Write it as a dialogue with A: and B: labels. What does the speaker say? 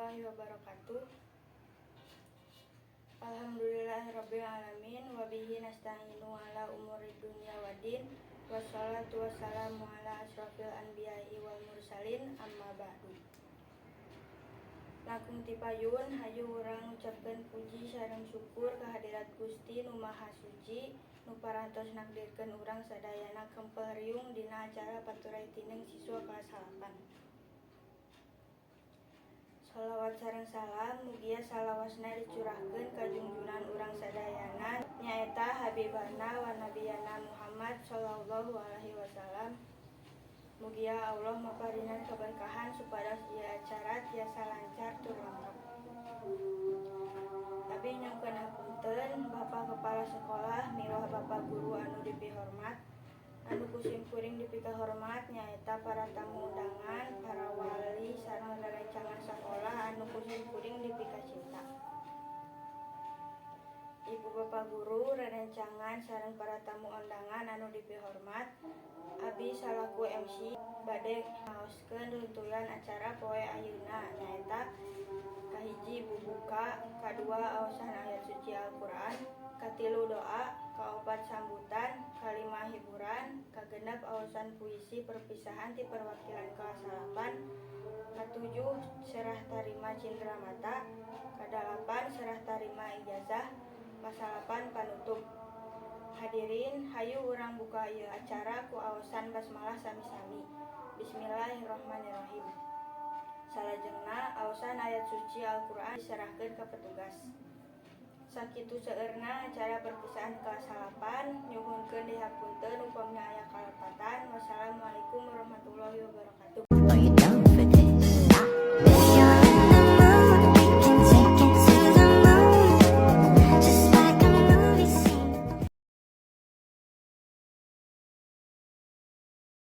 A: Warahmatullahi wabarakatuh. Alhamdulillahirabbil alamin, wabihi nasta'inu ala umuri dunya waddin. Wassalatu wassalamu ala asyrafil anbiya'i wal mursalin, amma ba'du. Langkung ti payun, hayu urang ngucapkeun puji sareng syukur kehadirat Gusti Nu Maha Suci nu parantos nakdirkeun urang sadayana kempel riung dina acara paturay tineng siswa kelas 8. Sholawat sareng salam mugia salawasna dicurahkeun ka junjunan urang sadayana, nyaeta Habibana wa Nabiyana Muhammad sallallahu alaihi wasallam. Mugia Allah maparinan keberkahan supados ieu acara tiasa lancar tur lengkap. Abi nyungkeun hapunten, Bapak Kepala Sekolah miwah Bapak Guru anu dipihormat. Anu ku sim kuring dipikahormat nyaeta para tamu undangan, para wali sareng rerencangan sakolah anu ku sim kuring dipikacinta. Ibu Bapak Guru, rerencangan sareng para tamu undangan anu dipihormat, abi salaku MC bade ngaoskeun runtuyan acara poe ayeuna, nyaeta kahiji bubuka, kadua aosan ayat suci Al-Qur'an, katilu doa, kaopat sambutan, kalima hiburan, kagenep aosan puisi perpisahan ti perwakilan kelas 8, katujuh serah tarima cindera mata, kadalapan serah tarima ijazah, kasalapan panutup. Hadirin, hayu urang buka ieu acara ku aosan basmalah sami-sami. Bismillahirrahmanirrahim. Salajengna aosan ayat suci Al-Qur'an diserahkeun ka petugas. Sakitu seueurna acara perpisahan kelas 8, nyuhunkeun dihapunten upami aya kalepatan. Wassalamualaikum warahmatullahi wabarakatuh.